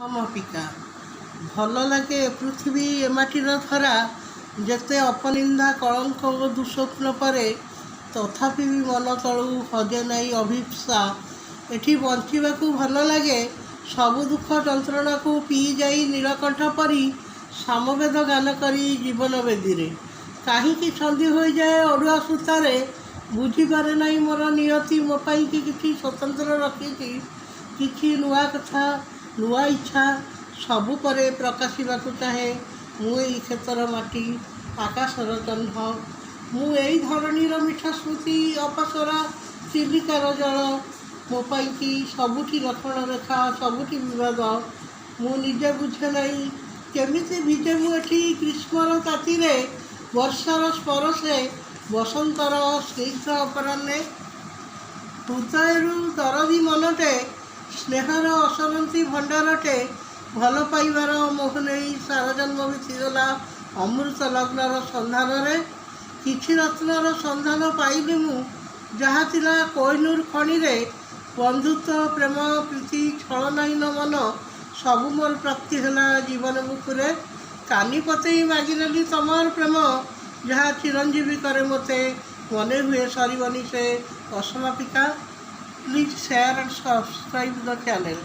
ଅସମାପିକା। ଭଲ ଲାଗେ ଏ ପୃଥିବୀ, ଏ ମାଟିର ଧରା। ଯେତେ ଅପନିନ୍ଦା, କଳଙ୍କ ଓ ଦୁଃସ୍ୱପ୍ନ ପରେ ତଥାପି ବି ମନ ତଳୁ ହଜେ ନାହିଁ ଅଭୀପ୍ସା। ଏଠି ବଞ୍ଚିବାକୁ ଭଲ ଲାଗେ। ସବୁ ଦୁଃଖ ଯନ୍ତ୍ରଣାକୁ ପିଇଯାଇ ନୀଳକଣ୍ଠ ପରି ସାମବେଦ ଗାନ କରି ଜୀବନ ବେଦୀରେ। କାହିଁକି ଛନ୍ଦି ହୋଇଯାଏ ଅଡ଼ୁଆ ସୂତାରେ, ବୁଝିପାରେ ନାହିଁ। ମୋର ନିୟତି ମୋ ପାଇଁକି କିଛି ସ୍ୱତନ୍ତ୍ର ରଖିଛି, କିଛି ନୂଆ କଥା, ନୂଆ ଇଚ୍ଛା। ସବୁ ପରେ ପ୍ରକାଶିବାକୁ ଚାହେଁ। ମୁଁ ଏଇ କ୍ଷେତର ମାଟି, ଆକାଶର ଜହ୍ନ। ମୁଁ ଏଇ ଧରଣୀର ମିଠା ସ୍ମୃତି, ଅପସରା ଚିଲିକାର ଜଳ। ମୋ ପାଇଁକି ସବୁଠି ଲକ୍ଷ୍ମଣ ରେଖା, ସବୁଠି ବିବାଦ। ମୁଁ ନିଜେ ବୁଝେ ନାହିଁ, କେମିତି ଭିଜେ ମୁଁ ଏଠି ଗ୍ରୀଷ୍ମର ତାତିରେ, ବର୍ଷାର ସ୍ପର୍ଶେ, ବସନ୍ତର ସ୍ନିଗ୍ଧ ଅପରାହ୍ନେ। ହୃଦୟରୁ ଦରଦୀ ମନଟେ, ସ୍ନେହର ଅସରନ୍ତି ଭଣ୍ଡାରଟେ। ଭଲ ପାଇବାର ମୋହ ନେଇ ସାରା ଜନ୍ମ ବିତିଗଲା ଅମୃତ ଲଗ୍ନର ସନ୍ଧାନରେ। କିଛି ରତ୍ନର ସନ୍ଧାନ ପାଇଲି ମୁଁ, ଯାହା ଥିଲା କୋହିନୂର ଖଣିରେ। ବନ୍ଧୁତ୍ୱ, ପ୍ରେମ, ପ୍ରୀତି, ଛଳନାହୀନ ମନ, ସବୁ ମୋର ପ୍ରାପ୍ତି ହେଲା ଜୀବନ ବୁକୁରେ। କାନି ପତେଇ ମାଗିନେଲି ତମର ପ୍ରେମ, ଯାହା ଚିରଞ୍ଜୀବୀ କରେ ମୋତେ। ମନେ ହୁଏ ସରିବନି ସେ ଅସମାପିକା। Please share and subscribe the channel.